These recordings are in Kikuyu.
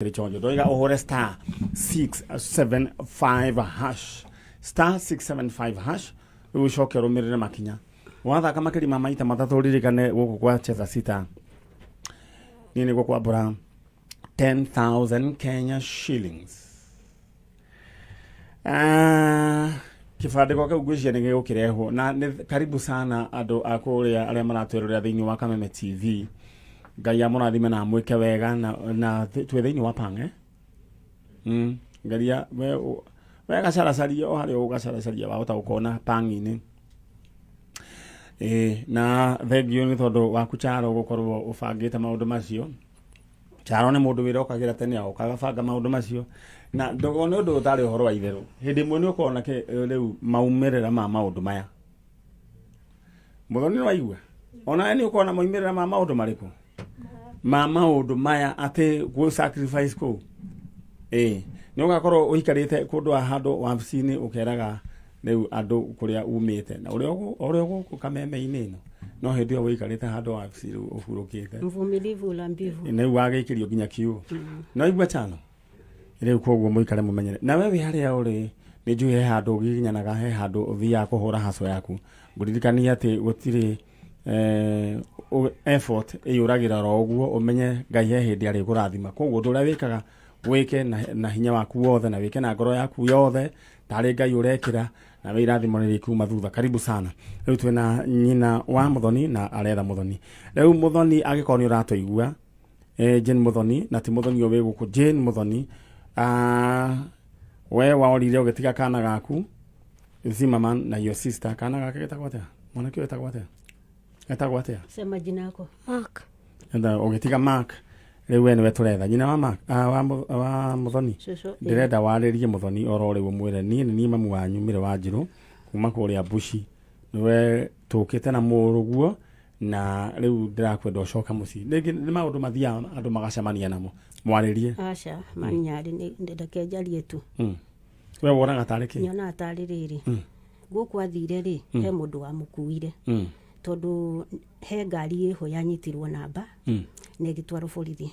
Kĩrĩ chonjo ndoiga ũhũre star 675 hash, star 675 hash, rĩu ũcoke ũrũmĩrĩre makinya. Wathaka makĩria ma maita 3, ririkane gũkũ kwa Cheza Sita niĩ nĩ gũkwambũra 10,000 Kenya shillings. Ah, kĩbandĩko kĩu ngwĩciria nĩ gĩgũkĩrehwo na nĩ karibu sana andũ a kũrĩa arĩa maratwĩrorera thĩinĩ wa Kameme TV. Ngai amũrathime na amwĩke wega na twĩ thĩinĩ wa pang, eh? Geria we gacaracaria o harĩa ũgacaracaria wahota gũkona pang-inĩ. Ĩĩ, na thengiũ nĩ tondũ waku Charo gũkorwo ũbangĩte maũndũ macio. Charo nĩ mũndũ wĩra okagĩra tene oka agabanga maũndũ macio na ndũgone ũndũ ũtarĩ ũhoro wa itherũ. Hĩndĩ ĩmwe nĩ ũkona rĩu maumĩrĩra ma maũndũ maya. Mũthoni, nĩ waigua onawe nĩ ũkona maumĩrĩra ma maũndũ marĩkũ ma maũndũ maya atĩ gwĩ sacrifice kũu. Ĩĩ, nĩ ũgakorwo ũikarĩte kũndũ handũ wabici-inĩ ũkeraga rĩu andũ kũrĩa umĩte na ũrĩa ũgũkũ kameme-inĩ ĩno, no hĩndĩ ĩyo ũikarĩte handũ wabici rĩu ũhurũkĩte. Mvumilivu hula mbivu. Rĩu wagĩikĩrio nginya kiũ no igua chano rĩu. Koguo mũikare mũmenyere na we wĩ harĩa ũrĩ. Nĩ njũĩ he handũ ũgiginyanaga, he handũ ũthiaga kũhũra haco yaku. Ngũririkania atĩ gũtirĩ effort ĩyũragĩra oro ũguo. Ũmenye Ngai he hĩndĩ arĩkũrathima. Koguo ũndũ ũrĩa wĩkaga wĩke na hinya waku wothe na wĩke na ngoro yaku yothe tarĩ Ngai ũrekĩra, na we irathimo nĩ rĩkuma thutha. Karibu sana. Rĩu twĩna nyina wa Mũthoni na aretha Mũthoni. Rĩu Mũthoni, angĩkorwo nĩ ũratũigua, Jane Mũthoni, na ti Mũthoni ũyũ wĩ gũkũ, Jane Mũthoni, we waorire ũgĩtiga kana gaku Zimmerman na your sister. Kana gake getagwo atĩa? Mwanake ũyũ etagwo atĩa? Etagwo atĩa? Sema jina yako. Mark. Enda ũgĩtiga Mark. Rĩu we nĩwe tũretha, nyina wa Mark, wa Mũthoni. Cũcũ, ĩ. Ndĩrenda warĩrie Mũthoni oro rĩu, ũmwĩre niĩ nĩ niĩ mamu wanyu Mĩrĩ wa Njirũ kuma kũrĩa Bushi, nĩwe tũkĩte na mũrũguo na rĩu ndĩrakwenda ũcoke mũciĩ. Rĩngĩ nĩ maũndũ mathiaga andũ magacemania namo. Mwarĩrie. Aca, manyarĩ nĩ reke njarie tu. We wonaga tarĩ kĩ? Nyonaga tarĩ rĩrĩ, gũkũ athire rĩ, he mũndũ wamũkuire, tondũ he ngari ĩho yanyitirwo namba na ĩgĩtwarwo borithi.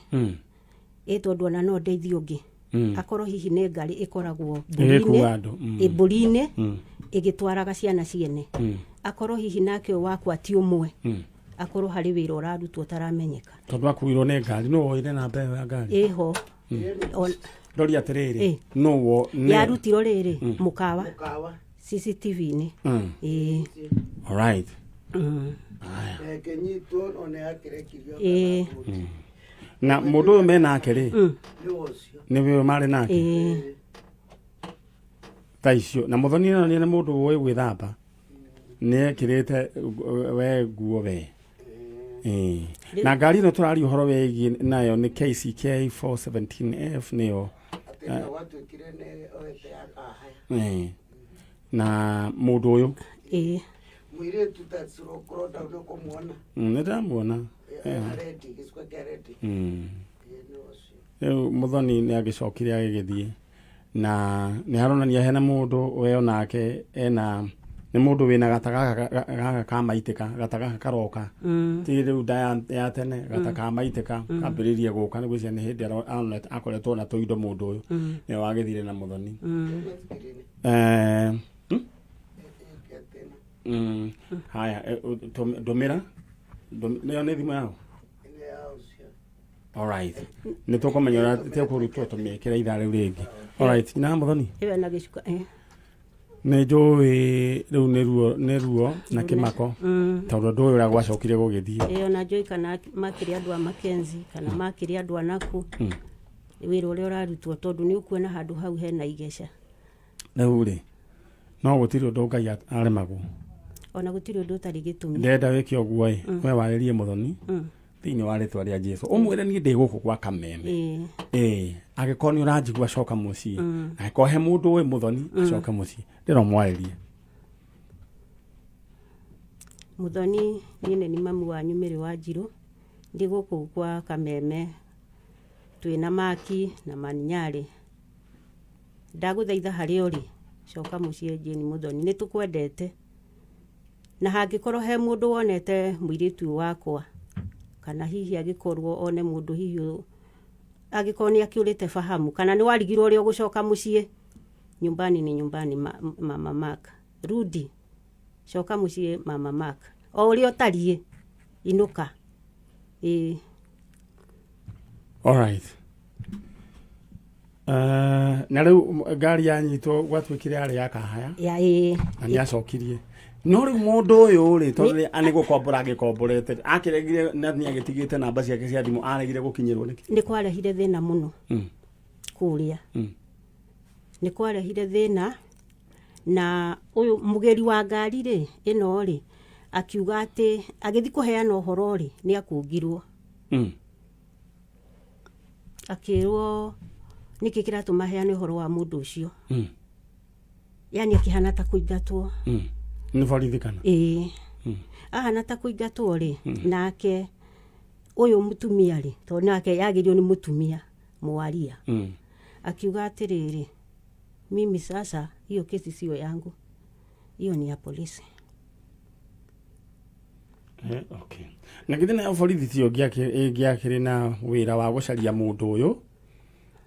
Ĩ tondũ ona no ndeithio ũngĩ, akorwo hihi nĩ ngari ĩkoragwo Ĩgĩkua mbũri-inĩ andũ. Ĩ mbũri-inĩ ĩgĩtwaraga ciana ciene, akorwo hihi nake ũyũ wakwa ti ũmwe, akorwo harĩ wĩra ũrarutwo ũtaramenyeka. Tondũ akuirwo nĩ ngari, nũ woire namba ĩyo ya ngari? Ĩho. Ndori atĩrĩrĩ, nũ wo yarutirwo rĩrĩ mũkawa. Mũkawa. CCTV-inĩ. Ĩĩ. Alright. Ĩkĩnyitwo no nĩ yakĩrekirio. Na mũndũ ũyũ menake rĩ? Nĩ ũcio. Nĩ ũyũ marĩ nake? Ĩĩ. Tha icio na Mũthoni ĩno nĩ mũndũ ũĩ gwĩthamba, nĩ ekĩrĩte we nguo we. Ĩĩ. Na ngari ĩno tũraria ũhoro wĩgiĩ nayo nĩ KCK 417F nĩyo. Atĩ nĩwe gwatuĩkire nĩ oete ya kahaya. Ĩĩ. Na mũndũ ũyũ? Ĩĩ. Mũirĩtu ta cũrũkũronda nĩ ũkũmuona. Nĩ ndĩramuona. Aredi gĩcuka kĩa redi. Ĩĩ, nĩ ũcio. Rĩu Mũthoni nĩ agĩcokire agĩgĩthiĩ na nĩ haronania hena mũndũ we onake ena nĩ mũndũ wĩna gata gaka ka maitĩka, gata gaka karoka, ti rĩu nda ya tene, gata ka maitĩka kambĩrĩirie gũka. Nĩ gwĩciria nĩ hĩndĩ akoretwo na tũindo. Mũndũ ũyũ nĩwe wagĩthire na Mũthoni. Eh? Haya, ndũmĩra. Nĩyo nĩ thimũ yao. Nĩ ya ũcio. Alright, nĩ tũkũmenya ũrĩa tũkũrutwo tũmĩkĩre ithaa rĩu rĩngĩ. Alright, na Mũthoni? Ĩyo na gĩcuka, ĩ. Nĩ njũĩ rĩu nĩ ruo na kĩmako, tondũ ndũĩ ũrĩa gwacokire gũgĩthiĩ. Ĩyo na njũĩ kana makĩrĩ andũ a Mackenzie kana makĩrĩ andũ a naku, wĩra ũrĩa ũrarutwo, tondũ nĩ ũkuona handũ hau hena igeca. Rĩu rĩ, no gũtirĩ ũndũ Ngai aremagwo. Ona gũtirĩ ũndũ ũtarĩ gĩtũmi. Ndĩrenda wĩke ũguo ĩ, we warĩrie Mũthoni thĩinĩ wa rĩtwa rĩa Jesu, ũmwĩre niĩ ndĩ gũkũ gwa Kameme. Ĩĩ, angĩkorwo nĩ ũranjigua, coka mũciĩ. Angĩkorwo he mũndũ ũĩ Mũthoni, acoke mũciĩ. Ndĩra ũmwarĩrie. Mũthoni, niĩ nĩ mamu wanyu Mĩrĩ wa Njirũ, ndĩ gũkũ gwa Kameme twĩna Maki na Maninyarĩ. Ndagũthaitha harĩa ũrĩ, coka mũciĩ. Jane Mũthoni, nĩ tũkwendete, na hangĩkorwo he mũndũ wonete mũirĩtu ũyũ wakwa, kana hihi agĩkorwo one mũndũ hihi. Angĩkorwo nĩ akĩũrĩte fahamu kana nĩ warigirwo ũrĩa ũgũcoka mũciĩ, nyumbani ni nyumbani. Mama Mark, rudi, coka mũciĩ. Mama Mark, o ũrĩa ũtariĩ, inũka, ĩĩ. Alright. Na rĩu ngari yanyitwo gwatuĩkire yarĩ ya kahaya? Ya, ĩĩ. Na nĩ acokirie, no rĩu mũndũ ũyũ rĩ, tondũ nĩ gũkombora agĩkomborete, akĩregire na nĩ agĩtigĩte namba ciake cia thimũ, aregire gũkinyĩrwo nĩkĩ? Nĩ kwarehire thĩna mũno kũrĩa. Nĩ kwarehire thĩna na ũyũ mũgĩri wa ngari rĩ, ĩno rĩ, akiuga atĩ agĩthiĩ kũheana ũhoro rĩ, nĩ akũngirwo. Akĩrwo nĩkĩ kĩratũma heane ũhoro wa mũndũ ũcio. Yani akĩhana ta kũingatwo. Nĩ borithi kana? Ĩĩ, ahana ta kũingatwo rĩ. Nake ũyũ mũtumia rĩ, tondũ nake yagĩrio nĩ mũtumia mwaria, akiuga atĩrĩrĩ, "Mimi sasa hiyo kesi sio yangu, hiyo ni ya polisi." Okay. Na githĩ nayo borithi tiyo ĩngĩakĩrĩ na wĩra wa gũcaria mũndũ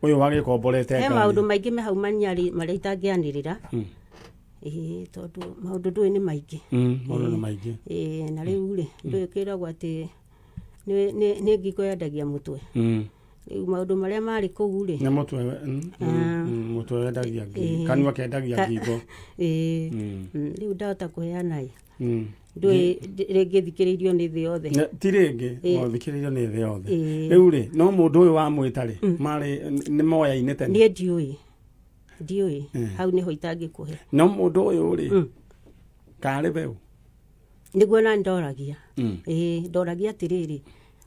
ũyũ wagĩkomborete He ngari? Maũndũ maingĩ me hau manyarĩ marĩa itangĩanĩrĩra. Ĩĩ, tondũ maũndũ ndũĩ nĩ maingĩ. Maũndũ nĩ maingĩ. Ĩĩ, na rĩu rĩ, ndũĩ kwĩragwo atĩ nĩ ngingo yendagia mũtwe. Rĩu maũndũ marĩa marĩ kũu rĩ, Nĩ mũtwe, mũtwe wendagia ngingo, kanua kendagia ngingo. Ĩĩ. Rĩu ndahota kũheana ĩ, ndũĩ rĩngĩ thikĩrĩirio nĩ thĩ yothe. Ti rĩngĩ ũthikĩrĩirio nĩ thĩ yothe. Ĩĩ. Rĩu rĩ, no mũndũ ũyũ wamwĩta rĩ, marĩ nĩ moyaine tene? Niĩ ndiũĩ, hau nĩho itangĩkũhe. No mũndũ ũyũ rĩ, karĩ beũ? Nĩguo na ndoragia. Ĩĩ, ndoragia atĩrĩrĩ,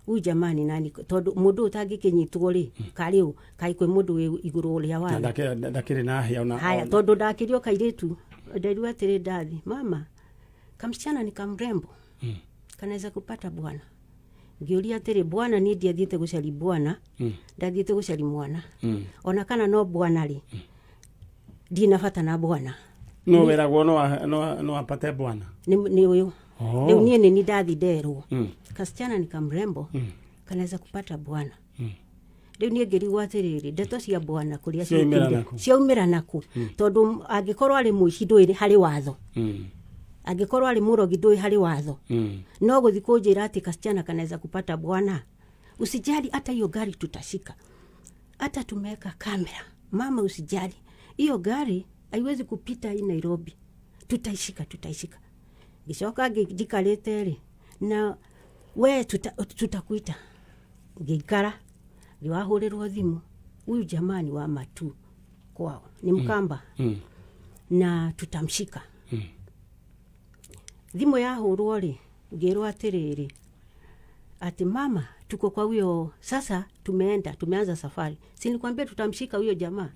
huyu jamani nani? Tondũ mũndũ ũyũ ũtangĩkĩnyitwo rĩ, karĩ ũ? Kaĩ kwĩ mũndũ wĩ igũrũ ũrĩa Na watho? Ndakĩrĩ na hĩa ona? Haya, tondũ ndakĩrio kairĩtu, nderirwo atĩrĩ, ndathi mama, kamsichana ni kamrembo, kanaweza kupata bwana. Ngĩũria atĩrĩ, bwana? Niĩ ndiathiĩte gũcari bwana, ndathiĩte gũcari mwana. Ona kana no bwana rĩ, ndina bata na bwana. No weragwo no apate bwana. Nĩ ũyũ. Oh. Rĩu niĩ nĩ ndathi nderwo kasichana ni kamrembo, kanaweza kupata bwana. Rĩu niĩ ngĩrigwo atĩrĩrĩ, ndeto cia bwana kũrĩa Ciaumĩra ciũkĩire, nakũ? Ciaumĩra nakũ? Tondũ angĩkorwo arĩ mũici, ndũĩ harĩ watho. Angĩkorwo arĩ mũrogi, ndũĩ harĩ watho. No gũthi kũnjĩra atĩ kasichana kanaweza kupata bwana, usijali, hata hiyo gari tutashika, hata tumeweka kamera, mama, usijali, hiyo gari haiwezi kupita hii Nairobi, tutaishika, tutaishika. Ngĩcoka njikarĩte rĩ, na we tutakuita. Ngĩikara ngĩwahũrĩrwo thimũ, huyu jamani wa matu kwao ni Mkamba, na tutamshika. Thimũ yahũrwo rĩ, ngĩrwo atĩrĩrĩ, ati mama, tuko kwa huyo sasa, tumeenda, tumeanza safari, si nikwambia tutamshika huyo jamaa?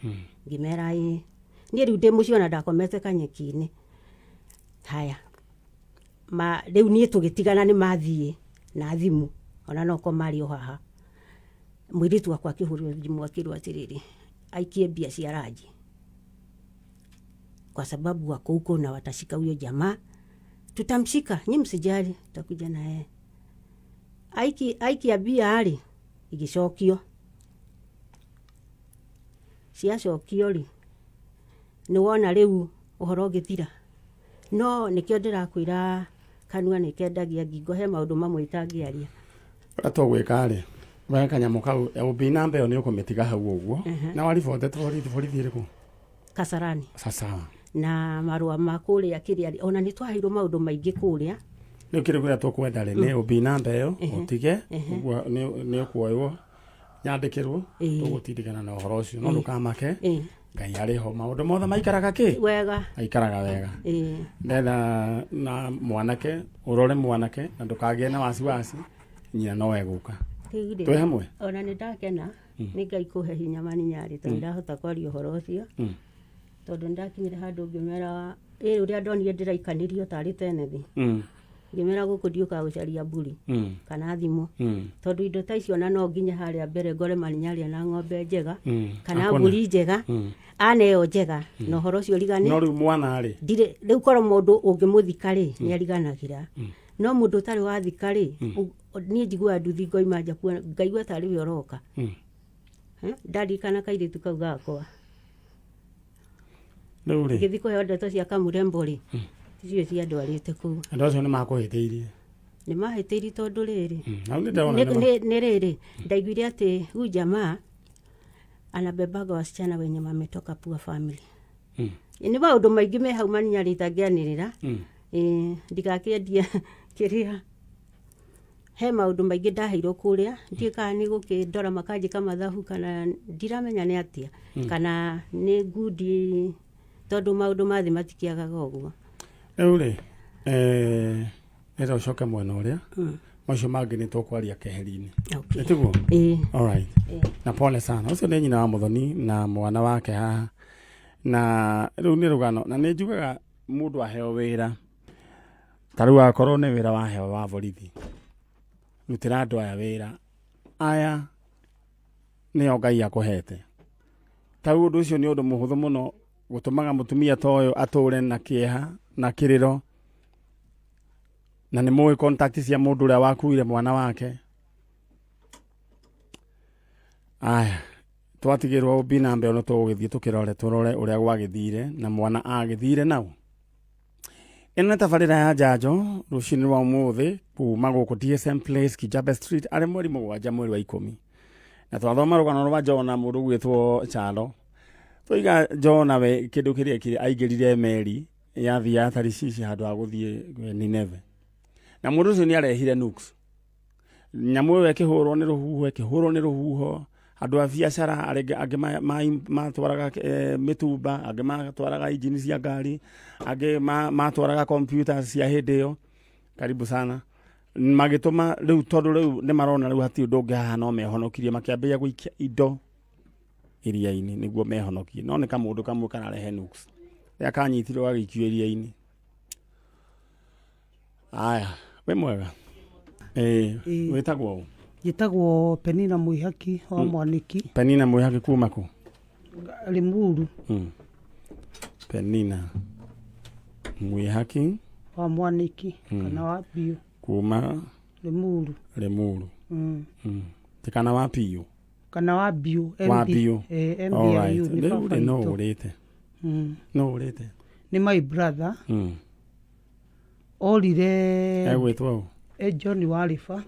Ngĩmera ĩĩ. Niĩ rĩu ndĩ mũciĩ, ona ndakomete kanyeki-inĩ. Haya, ma rĩu niĩ tũgĩtigana, nĩ mathiĩ na thimũ, ona no ko marĩ o haha. Mũirĩtu wakwa akĩhũrĩrwo thimũ, akĩrwo atĩrĩrĩ, aikie mbia cia ranji kwa sababu wako huko na watashika huyo jamaa. Tutamshika, nyi msijali, tutakuja na yeye. Aikia mbia rĩ, igĩcokio. Ciacokio rĩ, nĩ wona rĩu ũhoro ũgĩthira. No nĩkĩo ndĩrakwĩra, kanua nĩ kendagia ngingo, he maũndũ mamwe itangĩaria. Ũrĩa tũgwĩka rĩ, we kanyamũ kau ũmbi namba ĩyo nĩ ũkũmĩtiga hau ũguo, na waribotete borithi, borithi ĩrĩkũ? Kasarani. Sasawa. Na marũa ma kũrĩa kĩrĩa, ona nĩ twaheirwo maũndũ maingĩ kũrĩa. Rĩu kĩrĩ kũrĩa tũkwenda rĩ, nĩ ũmbi namba ĩyo ũtige ũguo, nĩ ũkuoywo yandĩkĩrwo. Tũgũtindigana na ũhoro ũcio, no ndũkamake. Ngai arĩ ho, maũndũ mothe maikaraga kĩ? Wega. Maikaraga wega. Ndetha na mwanake, ũrore mwanake na ndũkagĩe na wasiwasi, nyina no egũka. Rĩu rĩ, Twĩ hamwe. Ona nĩ ndakena nĩ Ngai kũhe hinya maninyarĩ, tondũ ndahota kwaria ũhoro ũcio, tondũ nĩ ndakinyire handũ ngĩmera ĩ ũrĩa ndonire ndĩraikanĩrio tarĩ tenethi. Ngĩmera gũkũ ndiũkaga gũcaria mbũri kana thimũ, tondũ indo ta icio ona no nginya harĩa mbere ngore marinyaria na ng'ombe njega kana Akona. Mbũri njega aneo njega na ũhoro ũcio ũrigane. No rĩu mwana rĩ? Ndirĩ rĩu, korwo mũndũ ũngĩmũthika rĩ, nĩ ariganagĩra, no mũndũ ũtarĩ wathika rĩ, niĩ njiguaga nduthi ngoima nja kuona, ngaigua tarĩ we ũroka. Ndarikana kairĩtu kau gakwa. Rĩu rĩ. Ngĩthiĩ kũheo ndeto cia kamũrembo rĩ, ticio ciandwarĩte kũu. Andũ acio nĩ makũhĩtĩirie. Nĩ mahĩtĩirie tondũ rĩrĩ. Hau nĩ ndĩrona nĩ ma- Nĩ rĩrĩ, ndaiguire atĩ huyu jamaa anabebaga wasichana wenye wametoka poor family. Nĩ maũndũ maingĩ me hau maninyarĩ itangĩanĩrĩra. Ĩĩ, ndigakĩendia kĩrĩa. He maũndũ maingĩ ndaheirwo kũrĩa, ndiũĩ kana nĩ gũkĩndora makanjĩka mathabu kana ndiramenya nĩ atĩa, kana nĩ ngundi, tondũ maũndũ ma thĩ matikĩagaga ũguo. Rĩu rĩ, nĩgetha ũcoke mwena ũrĩa, macio mangĩ nĩ tũkwaria keheri-inĩ. Okay. Nĩ tiguo? Ĩĩ. Alright. Na pole sana. Ũcio nĩ nyina wa Mũthoni na mwana wake haha. Na rĩu nĩ rũgano, na nĩ njugaga mũndũ aheo wĩra, ta rĩu akorwo nĩ wĩra waheo wa borithi, rutĩra andũ aya wĩra, aya nĩo Ngai akũhete. Ta rĩu ũndũ ũcio nĩ ũndũ mũhũthũ mũno gũtũmaga mũtumia ta ũyũ atũre na kĩeha na kĩrĩro, na nĩ mũĩ contact cia mũndũ ũrĩa wakuire mwana wake. Aya, twatigĩrwo ũmbi na mbeo nĩ tũgũgĩthiĩ tũkĩrore tũrore ũrĩa gwagĩthire na mwana agĩthire nau. Ĩno nĩ tabarĩra ya njanjo rũcinĩ rwa ũmũthĩ kuma gũkũ DSM Place Kijabe Street arĩ mweri 7 mweri wa 10. Na twathoma rũgano rwa Jona mũndũ ũgwĩtwo Chalo. Twoiga Jona we kĩndũ kĩrĩa ekire aingĩrire meri yathiaga Tarishishi handũ ha gũthiĩ Nineve. Na mũndũ ũcio nĩ arehire nukes. Nyamũ ĩyo ĩkĩhũrwo nĩ rũhuho, ĩkĩhũrwo nĩ rũhuho, andũ a biacara arĩa angĩ matwaraga mĩtumba, angĩ matwaraga injini cia ngari, angĩ matwaraga kompiuta cia hĩndĩ ĩyo. Karibu sana. Magĩtũma rĩu tondũ rĩu nĩ marona rĩu hatirĩ ũndũ ũngĩ haha no mehonokirie, makĩambĩrĩria gũikia indo iria-inĩ nĩguo mehonokie. No nĩ kamũndũ kamwe kararehe nukes. Rĩrĩa kanyitirwo gagĩikio iria-inĩ. Aya, wĩ mwega? Ĩĩ, Ĩĩ. wĩtagwo ũ? Njĩtagwo Penina Mwĩhaki wa Mwanĩki. Penina Mwĩhaki kuma kũ? Limuru. Penina Mwĩhaki wa Mwanĩki kana wa Biũ. Kuma Limuru. Limuru. Ti kana wa Piũ? Kana wa Biũ. Wa Biũ. MBIU Alright. nĩ Rĩu baba rĩ no witũ. ũrĩte. No ũrĩte. Nĩ my brother. Orire Egwĩtwo ũ? John Wariba.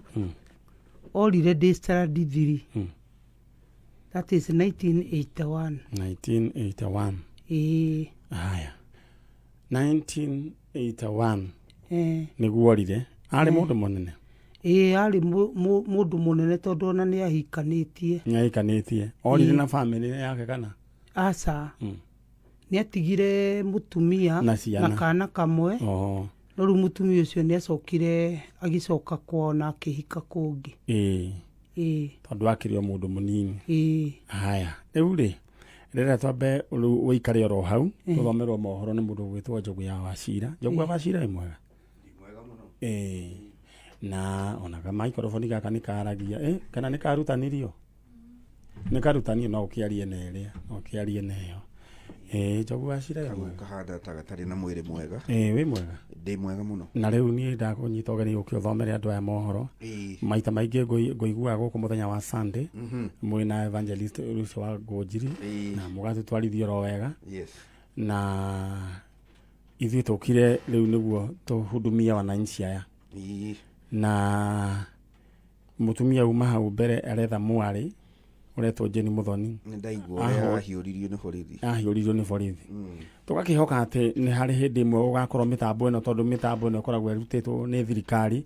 Orire ndĩ standard 3. That is 1981. 1981. Ĩĩ. Haya. 1981. Nĩguo orire. Arĩ mũndũ mũnene. Ĩĩ, arĩ mũndũ mũnene tondũ ona nĩ ahikanĩtie. Nĩ ahikanĩtie. Orire na famĩlĩ yake kana? Aca. Nĩ atigire mũtumia Na ciana. na kana kamwe. No rĩu mũtumia ũcio nĩ acokire agĩcoka kwao na akĩhika kũngĩ. Ĩĩ. Ĩĩ. Tondũ akĩrĩ o mũndũ mũnini. Ĩĩ. Haya, rĩu rĩ, rĩrĩa twambe rĩu ũikare oro hau, tũthomerwo mohoro nĩ mũndũ ũgwĩtwo Njogu ya Wachira. Njogu ya Wachira wĩ mwega? Ĩĩ. Na ona ka microphone gaka nĩ karagia, kana nĩ karutanirio? Nĩ karutanio, no ũkĩarie na ĩrĩa, no ũkĩarie na ĩyo. Njogu wa Wachira wĩ mwega? Kahana ta gatarĩ na mwĩrĩ mwega. Wĩ mwega? Ndĩ mwega mũno. Na rĩu niĩ ndakũnyita ũgeni ũkĩ ũthomere andũ aya mohoro. Maita maingĩ ngũiguaga gũkũ mũthenya wa Sunday. Mwĩna evangelist ũcio wa Ngũnjiri. Na mũgatũtwarithia oro wega. Na ithuĩ tũkire rĩu nĩguo tũhudumie wananchi aya. Na mũtumia uma hau mbere aretha mwarĩ ũretwo Jane Muthoni. Nĩ ndaigua ũrĩa ahiũririo nĩ borithi. Ahiũririo nĩ borithi. Tũgakĩhoka atĩ nĩ harĩ hĩndĩ ĩmwe gũgakorwo mĩtambo ĩno, tondũ mĩtambo ĩno ĩkoragwo ĩrutĩtwo nĩ thirikari,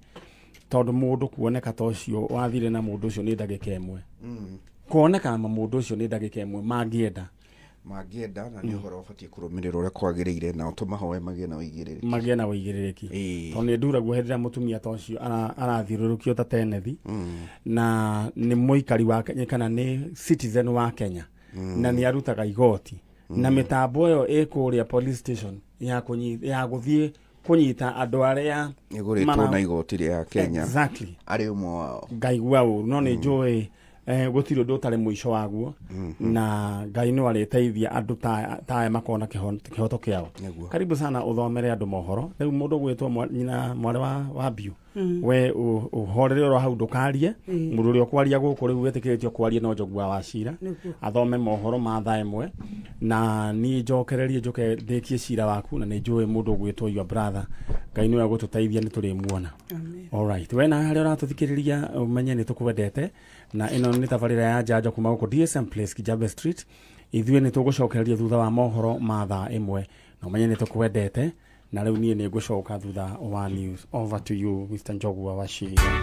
tondũ mũndũ kuoneka ta ũcio wathire na mũndũ ũcio nĩ ndagĩka ĩmwe. Kuoneka na mũndũ ũcio nĩ ndagĩka ĩmwe mangĩenda. Mangĩenda, na nĩ ũhoro ũbatiĩ kũrũmĩrĩrwo ũrĩa kwagĩrĩire, nao tũmahoe magĩe na ũigĩrĩrĩki. Magĩe na ũigĩrĩrĩki. Tondũ nĩ nduragwo hĩndĩ ĩrĩa mũtumia ta ũcio arathiũrũrũkio ta tenethi, na nĩ mũikari wa Kenya kana nĩ citizen wa Kenya, na nĩ arutaga igoti. Na mĩtambo ĩyo ĩ kũrĩa police station ya gũthiĩ kũnyita andũ arĩa Ĩgũrĩtwo na igoti rĩa Kenya. Exactly. Arĩ ũmwe wao. Ngaigua ũru, no nĩ njũĩ Gũtirĩ ũndũ ũtarĩ mũico waguo, na Ngai no arĩteithia andũ ta aya makona kĩhoto kĩao. Nĩguo. Karibu sana ũthomere andũ mohoro. Rĩu mũndũ ũgwĩtwo nyina mwarĩ wa Mbiũ, we ũhorere oro hau, ndũkarie. Mũndũ ũrĩa ũkwaria gũkũ rĩu wĩtĩkĩrĩtio kwaria no Njogua wa Cira. Athome mohoro ma thaa 1, na niĩ njokererie, njoke ndĩkie cira waku, na nĩ njũĩ mũndũ ũgwĩtwo your brother, Ngai nĩwe ũgũtũteithia, nĩ tũrĩmuona. Alright, we na harĩa ũratũthikĩrĩria, ũmenye nĩ tũkwendete, na ĩno nĩ tabarĩra ya Njanjo kuma gũkũ DSM Place, Kijabe Street. Ithuĩ nĩ tũgũcokereria thutha wa mohoro ma thaa 1, na ũmenye nĩ tũkwendete. Na rĩu niĩ nĩ ngũcoka thutha wa news. Over to you, Mr. Njogua wa Cira.